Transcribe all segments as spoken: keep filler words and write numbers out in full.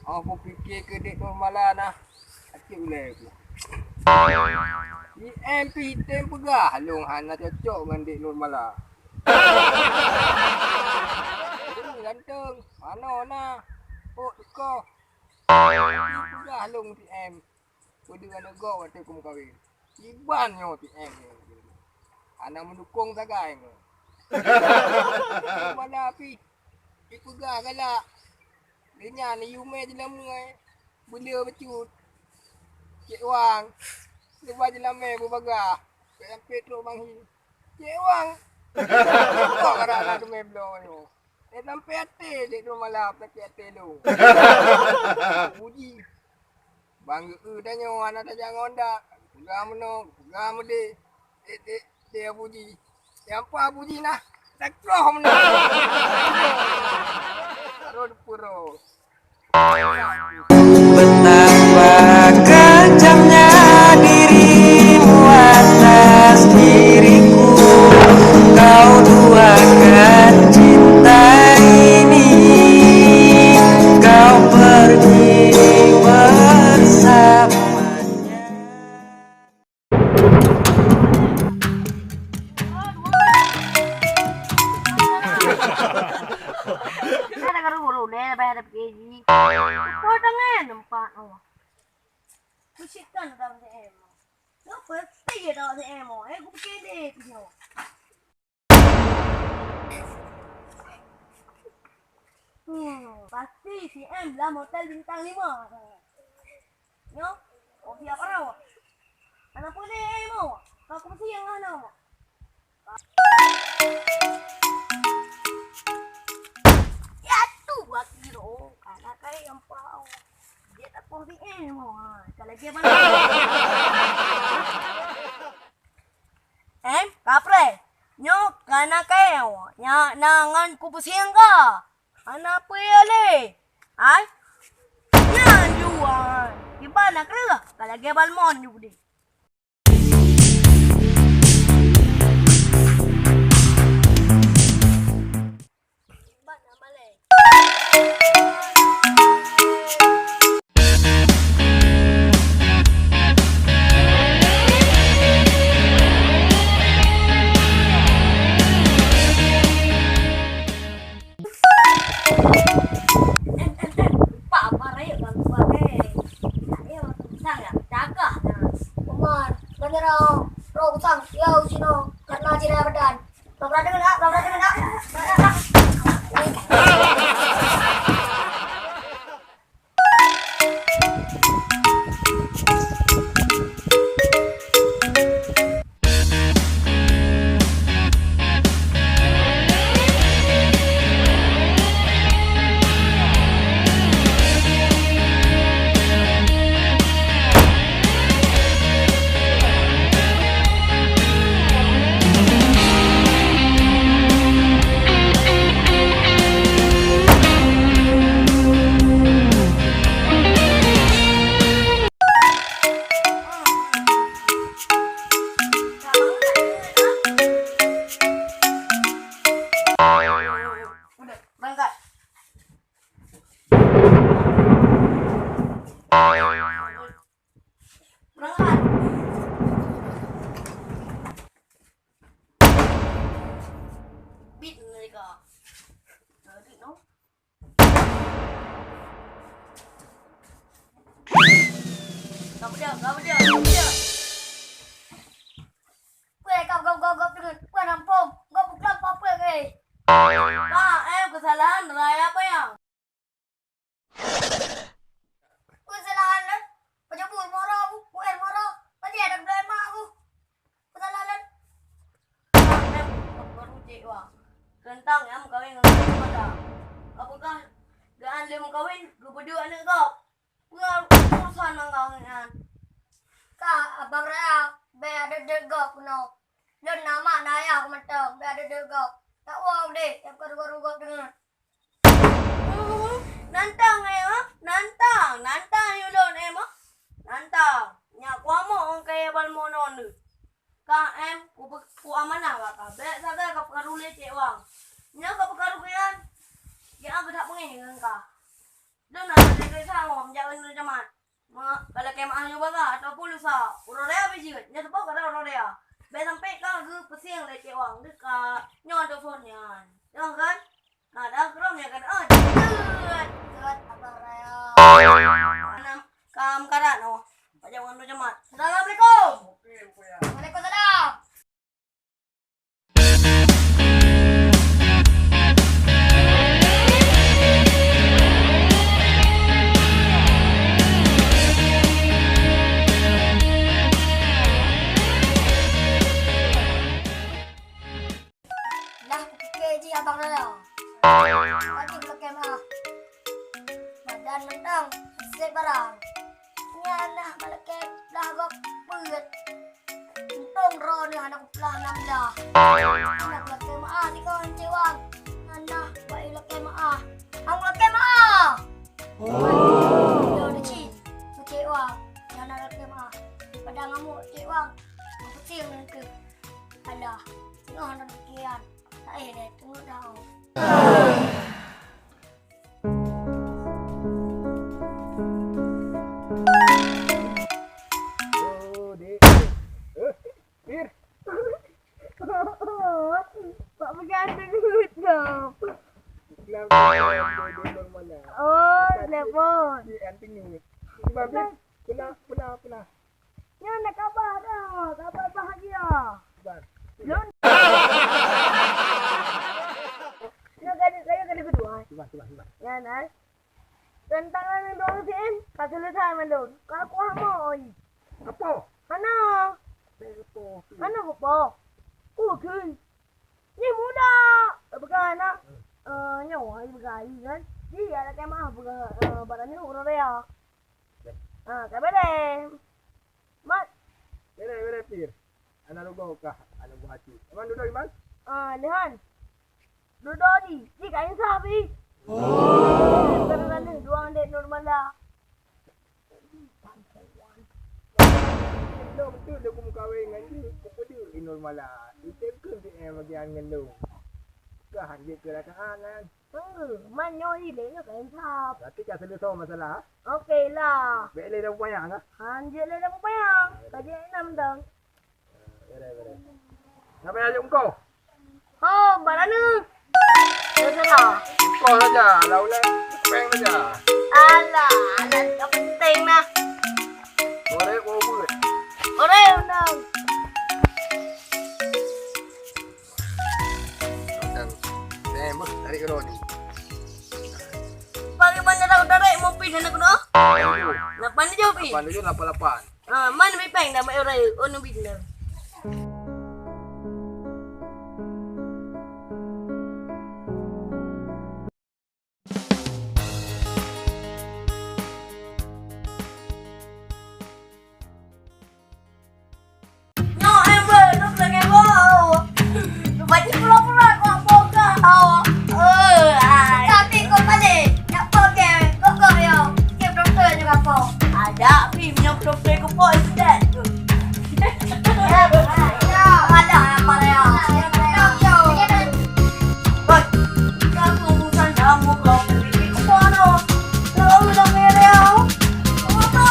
Oh, kupike keu Dek Nurmala na. Até ulèe ku. I M pih tem peugah lôn hana cocok ngon Dek Nurmala. Ureueng ganteng, manoe na. Oh, teuka. Peugah lôn I M. Peue deuh aneuk gob watèe kumeukawen. Kiban nyoe T M nyoe. Hana meudukong sagai nyoe. Mana pih ipeugah galak. Lé nyan yumè jeulamèe, beuleu bacut. Cek Wang, neuba jeulamèe beubagah. Sampai trok bang hi. Cek Wang. Kok karena teumè bloe nyoe. Eh, sampai até dek tu malam sakit até lu. Uji. Bang geu tanyoe hana tajak ngon dak. Peugah meunoe, peugah meudeh. Dek, dek, dek Abuji. Nyang pa Abuji nah. Takroh meunoe. Rot puro. Betapa kejamnya dirimu atas diriku. Kau duakan cinta ini. Kau pergi bersamanya. Ada karu buru deh, bayar ada P J. Kau tangan empat awak. Kusikan dalam C M. Kau pasti ya dalam C M. Eh, aku pikir deh, punya. Hmm, pasti C M dalam hotel bintang lima. Nyoe, kopi apa rau? Anak boleh, eh, mau? Kau kongsi yang mana, mau? Ya, tu buat kiro. Anak kai yang pau. Dia tak kongsi, eh, mau. Ha, kalau dia mana? Em, kapreh. Nyoe kana kayèe awak. Nyak na ngon kupeusieng ka. Hana peue lé. Ai. Nyan juai. Kiban na kreueh. Ka lagèe balmon ju deh. Pak, Pak, rayeuk bang kuat, eh. Tak payah bang, sang ya, cakah dah. Umar, bener oh. Bro, sang, ya, usino, karena cina badan. Berangkat. Bit mereka. Jadi, no. Kamu dia, kamu dia, kamu dia. Weh, kau, kau, kau, kau, tengok. Weh, nampung. Kau bukan apa-apa, weh. Pak, eh, kesalahan raya apa ya? Peue salah lôn? Pajoh buet mara aku, buet mara. Pasti ada keudroe mak aku. Peue salah lôn? Baru cek wah. Teuntang nyang meukawen ngon mata. Apakah geuan lé meukawen geupeudeuh aneuk gob? Peue urusan ngon geuh nyan? Ka, abang raya, bèk ada deuh gob keunoe. Lôn na mak na ayah mantong, bèk ada deuh gob. Tak woe deh, nyang karu-karu gob deungon. Nantang, eh, ha? Nantang, nantang yue lôn, eh, ma? Nantang. Nyak kuamoe ong kayèe balmo non deuh. Ka, em, ku, ku amanah bak ka. Bèk sagai ka peukaru lé cek wang. Nyoe ka peukaru keu nyan. Nyak ka that beungéh ngon ka. Lôn hana lé sa Jak keunoe jamat. Mak, ka lakèe meu'ah nyoe bagoe ataupun lusa. Uroe raya pih jeuet. Nyoe teupeue ka uroe raya. Bèk sampai ka geupeusieng lé Cik Wang. Deuh ka nyoe telepon nyan. Nyoe kan? Nah, dah keurong ya kan? Ah, jeuet. Jeuet, Abang Raya. Mana kam karat noh. Bak jak keunoe jamat. Assalamualaikum. Waalaikumsalam. Lah kupike jih Abang Raya. Pati lakèe meu'ah. Badan mantong, sép barang. Nyan nah lakèe blah gob peuet. Untông droeneuh hana kuplah nam blah. Hana kulakèe meu'ah sigoe ngon Cik Wang. Hana kulakèe meu'ah. Hana kulakèe meu'ah. Yo, di cit. Cik Wang, hana kulakèe meu'ah. Padang ngamuk Cik Wang. Meukucing nangkeuh. Alah, singoh hana pikiran. Tak eh deh, tunggu dah. Oh, dek. Eh, Pir. Pak peugah teungeut tu. Kenapa? Oh, telepon. Di anting ni. Sebab dia pernah, pernah, pernah. Nyan na kaba dah, kaba bahagia. Sabar. Lôn. Nyoe kali, kali, kali kedua. Sabar, sabar, sabar. Nyan, ai. Teuntang nyan dua C M, ka selesai mandum. Ka kuah moi. Apa? Hana. Apa? Hana apa? Ku kheun. Ni muda. Bukan, nak. Eh, nyoe, ai bukan, ai, kan? Ji, ada kemah, bukan, eh, barang ni uroe raya. Ah, ka bereh. Mat. Bereh, bereh, Pir. Aneuk rugoe kah, aneuk buah hati. Iman dudoe, Iman? Ah, leuhan. Dudoe di, di ka insaf, ih. Oh. Karena dua aneuk Nurmala. Lo betul dia kumukawin ngan ni, kupeue di Nurmala. Itu ke dia bagian ngendung. Kah dia kerakaan, kan? Heuh, man nyoe ilèe nyoe ka insaf. Berarti ka selesai masalah, ha? Oke lah. Bèk lé dah payah, ha? Han jeuet lé dah payah. Ka jeuet enam dong. Eh, beres, beres. Siapa yang ajak engkau? Oh, barana. Terserah. Engkau saja, lah ulai peng saja. Alah, alah, tak penting lah. Korek, bau buet. Korek, undang. Macam, eh, mah, tarik ke bawah ni. Bagaimana tahu tarik mobil dan aku dah? Lapan tujuh. Lapan tujuh pi? Lapan tujuh, lapan lapan. Ah, mana pi peng dah, mak orang, oh, no business. Nyoe, eh, beuh, nyoe lagèe beuh. Baju pura-pura kok bogah, oh. Eh, ai. Tapi kok paléh, nak bogah, bogah yo. Skip doktor juga po. Ada, pi, minum doktor ke po, sudah. Ya, ya. Ada, apa ya? Hoi, kamu bukan kamu kau pergi ke mana? Tahu dong, ya. Apa?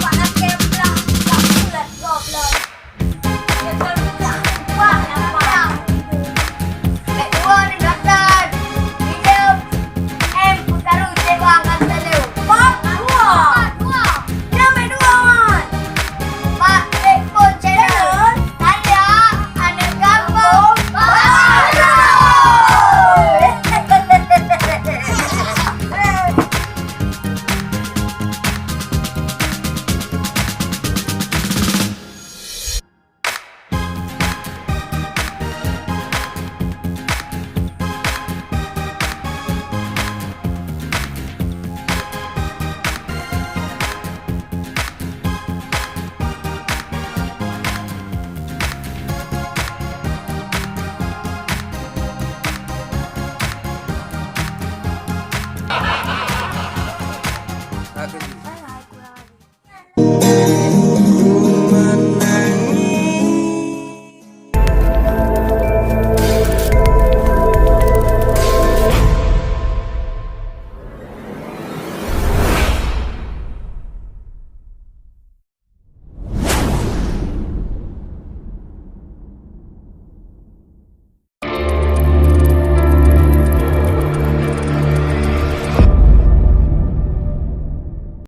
Panas kayak belah, tak bulat, goblok.